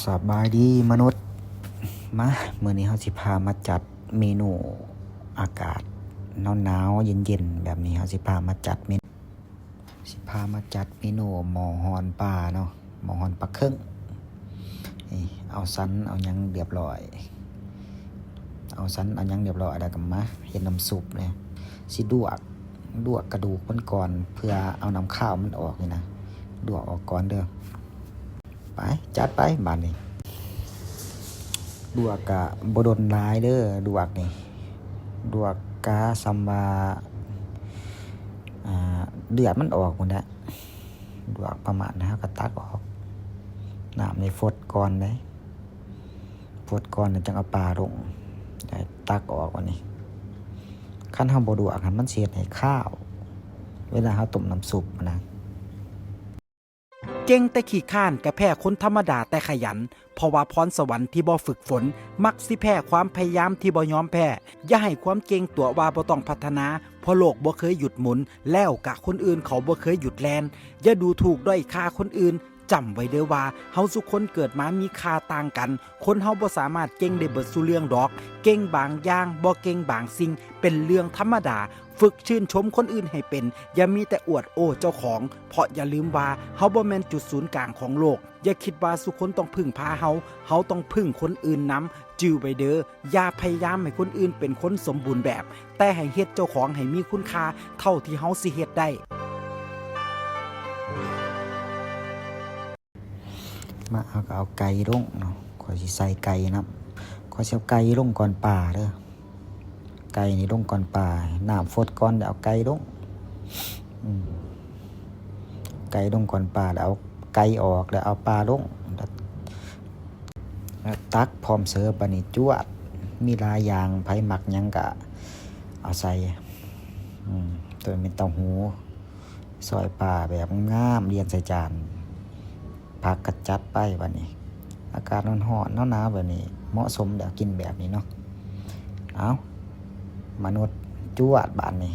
ສະບາຍດີມະນຸດ ມາ ມື້ນີ້ເຮົາຊິພາມາຈັດເມນູ ອາກາດໜາວໆ ເຢັນໆ ແບບນີ້ ເຮົາຊິພາມາຈັດເມ ຊິພາມາຈັດເມນູໝໍ່ຮ່ອນປາເນາະ ໝໍ່ຮ່ອນປາເຄິ່ງ. ນີ້ ເອົາສັນເອົາຫຍັງລຽບລ້ອຍ ເອົາສັນເອົາຫຍັງລຽບລ້ອຍ ແລ້ວກໍມາເຮັດນ້ຳຊຸບເລີຍ. ຊິລວກ ລວກກະດູກມັນກ່ອນ ເພື່ອເອົານ້ຳຄາວມັນອອກນີ້ນະ ລວກອອກກ່ອນເດີ້. ໄປ ຈັດໄປບາດນີ້. ລວກກະບໍ່ດົນຫຼາຍເດີ້ ລວກນີ້ ລວກກະສ່ຳວ່າ ອ່າ ເລືອດມັນອອກພຸ້ນແຫຼະ. ລວກປະມານນັ້ນ ເຮົາກໍຕັກອອກ ນ້ຳນີ້ຟົດກ່ອນເດ້ ຟົດກ່ອນແລ້ວຈັ່ງເອົາປາລົງ ແລ້ວຕັກອອກ. ບາດນີ້ ຄັນເຮົາບໍ່ລວກຫັ້ນ ມັນຊິເຮັດໃຫ້ຄາວ ເວລາເຮົາຕົ້ມນ້ຳຊຸບນະ. ເກັ່ງແຕ່ຂີ້ຄ້ານກະແພ້ຄົນທຳມະດາແຕ່ຂະຫຍັນ ເພາະວ່າພອນສະຫວັນທີ່ບໍ່ຝຶກຝົນ ມັກຊິແພ້ຄວາມພະຍາຍາມທີ່ບໍ່ຍອມແພ້. ຢ່າໃຫ້ຄວາມເກັ່ງຕົວະວ່າບໍ່ຕ້ອງພັດທະນາ ເພາະໂລກບໍ່ເຄີຍຢຸດໝູນ ແລ້ວກະຄົນອື່ນເຂົາບໍ່ເຄີຍຢຸດແລ່ນ. ຢ່າດູຖູກດ້ອຍຄ່າຄົນອື່ນ. ຈຳໄວ້ເດີ້ວ່າ ເຮົາສູ່ຄົນເກີດມາມີຄ່າຕ່າງກັນ. ຄົນເຮົາບໍ່ສາມາດເກັ່ງໄດ້ເບິດສູ່ເລື່ອງດອກ. ເກັ່ງບາງຢ່າງ ບໍ່ເກັ່ງບາງສິ່ງ ເປັນເລື່ອງທຳມະດາ. ຝຶກຊື່ນຊົມຄົນອື່ນໃຫ້ເປັນ, ຢ່າມີແຕ່ອວດໂອ້ເຈົ້າຂອງ, ເພາະຢ່າລືມວ່າເຮົາບໍ່ແມ່ນຈຸດສູນກາງຂອງໂລກ. ຢ່າຄິດວ່າສູ່ຄົນຕ້ອງເພິ່ງພາເຮົາ, ເຮົາຕ້ອງເພິ່ງຄົນອື່ນນຳ. ຈື່ໄວ້ເດີ້, ຢ່າພະຍາຍາມໃຫ້ຄົນອື່ນເປັນຄົນສົມບູນແບບ, ແຕ່ໃຫ້ເຮັດເຈົ້າຂອງໃຫ້ມີຄຸນຄ່າເທົ່າທີ່ເຮົາຊິເຮັດໄດ້. ມາ ເຮົາກໍເອົາໄກ່ລົງເນາະ, ຂ້ອຍຊິໃສ່ໄກ່ນຳ, ຂ້ອຍຊິເອົາໄກ່ລົງກ່ອນປາເດີ້. ໄກ່ນີ້ລົງກ່ອນປາ, ນ້ຳຟົດກ່ອນ ແລ້ວເອົາໄກ່ລົງ. ອືມ ໄກ່ລົງກ່ອນປາ ແລ້ວເອົາໄກ່ອອກ ແລ້ວເອົາປາລົງ ແລ້ວ ແລ້ວຕັກພ້ອມເສີບ. ບາດນີ້ຈວດ ມີຫຼາຍຢ່າງ, ໃຜມັກຫຍັງກະເອົາໃສ່. ອືມ ໂຕນີ້ແມ່ນເຕົ້າຫູ ຊອຍປາແບບງາມໆ ລຽນໃສ່ຈານ. ຜັກກະຈັດໄປບາດນີ້, ອາກາດຮ້ອນໆ ໜາວໆ ແບບນີ້ ເໝາະສົມແລ້ວກິນແບບນີ້ເນາະ. ເອົາ ມະນຸດ ຈວດບາດນີ້.